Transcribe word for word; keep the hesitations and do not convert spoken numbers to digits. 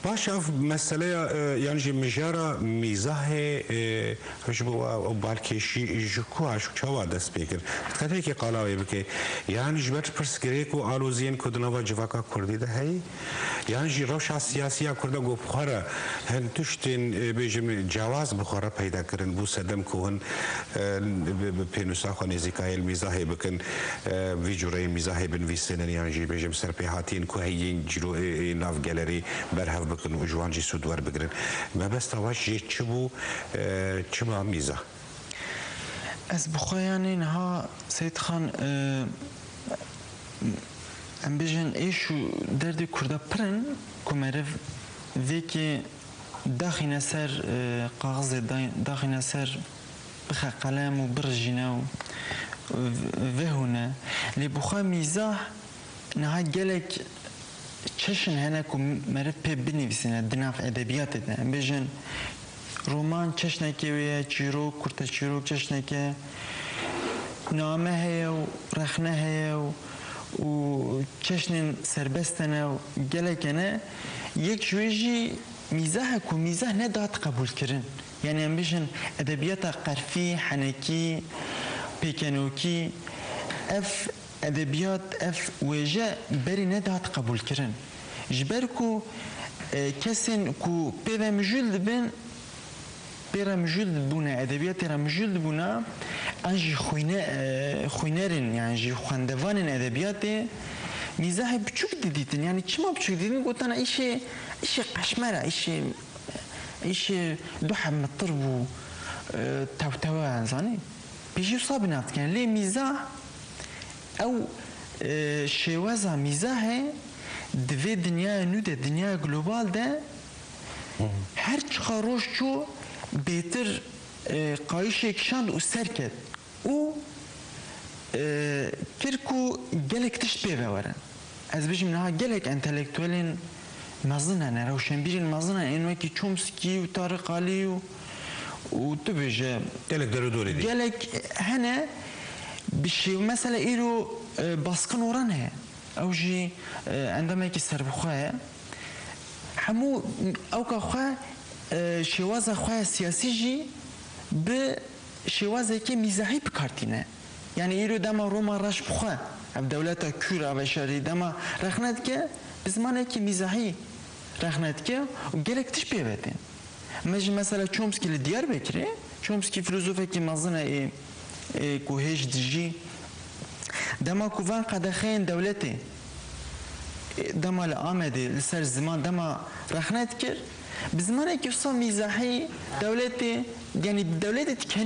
Baş, ev meseleya, e, yan jî mijara mîzahê, e, ji bo we û balkêşî ji ku, ji çawa dest pê kir? Diqetekî qala wê bike. Yan ji ber pirsgirêk û aloziyên ku di nava civaka kurdî de heye? Yan jî rewşa siyasiya kurda ku bi xwe re hin tiştên, e, bêjim cewaz bi xwe re peyda kirin, bû sedem ku hin, e, bi, bi pênûsa xwe nêzîkayê li mîzahê bikin, e, vî cureyê mîzahê binivîsînin yan jî bêjim serpêhatiyên ku heyên cîro, e, e, nav gelerê berhev bikin û ji wan jî sûd werbigirin. Mebesta we jê çi bû, e, çima mîzah? Ez bi xwe, yanî niha Seyîd Xan, e, em bêjin êş û derdê Kurda pir in ku meriv vêkê daxîne ser, e, kaxizê, da-, daxîne ser bixe qelem û birijîne û v-, vehûne. Lê bi xwe mîzah niha gelek çeşn hene ku meriv pê binivîsîne di nav edebiyatê de. Em bêjin roman çeşnekê wê ye, çîrok, kurteçîrok çeşneke, name heye û rexne heye û, û çeşnên serbest hene û gelek hene. Yek ji wê jî mîzah e ku mîzah nedihat qebûlkirin. Yanî em bêjin edebiyata qerfî, henekî, pêkenokî, ev edebiyat, ev wêje berî nedihat qebûlkirin. Ji ber ku, e, kesên ku pê ve mijûl dibin, pê re mijûl dibûne, edebiyatê re mijûl dibûne, an jî xwîne-, e, xwînerên, yan jî xwendevanên edebiyatê mîzahê biçûk didîtin. Yanî çima biçûk didîtin? Gotana îşê, îşê qeşmer e, îşê, îşê du heb mitir bû, e, tewtewe, zanî. Pêjî wisa binav dikin. Lê mîzah, ew, e, şêweza mîzahê di vê dinyaya nû de, dinyaya global de, her çiqa roj çû bêtir, e, qayîşê kişand û serket û, e, kir ku gelek tişt pê ve werin. Ez bêjim niha gelek entelektuelên mezin hene, rewşenbîrên mezin hene, ên wekî Chomsky û Tariq Alî û, û tu bêje. Gelek der û dorê dî. Gelek hene, bi şêw-, mesela îro, e, Baskin Oran heye. Ew jî, e, endamekî serbixwe ye. Hemû ewka xwe, e, şêwaza xwe ya siyasî jî bi şêwazekî mîzahî bi kar tîne. Yanî îro dema Roma reş bi xwe, ev dewleta kûr a veşarî dema rexne dike, bi zimanekî mîzahî rexne dike û gelek tişt pê ve tên. Me jî mesela Chomsky li Diyarbekirê, Chomsky filozofekî mezin e, ê, ê ku hêj dijî. Dema ku van qedexeyên dewletê, ê, dema li Amedê li ser ziman dema rexne dikir, bi zimanekî wisa mîzahî dewletê, yanî dewletê dikenî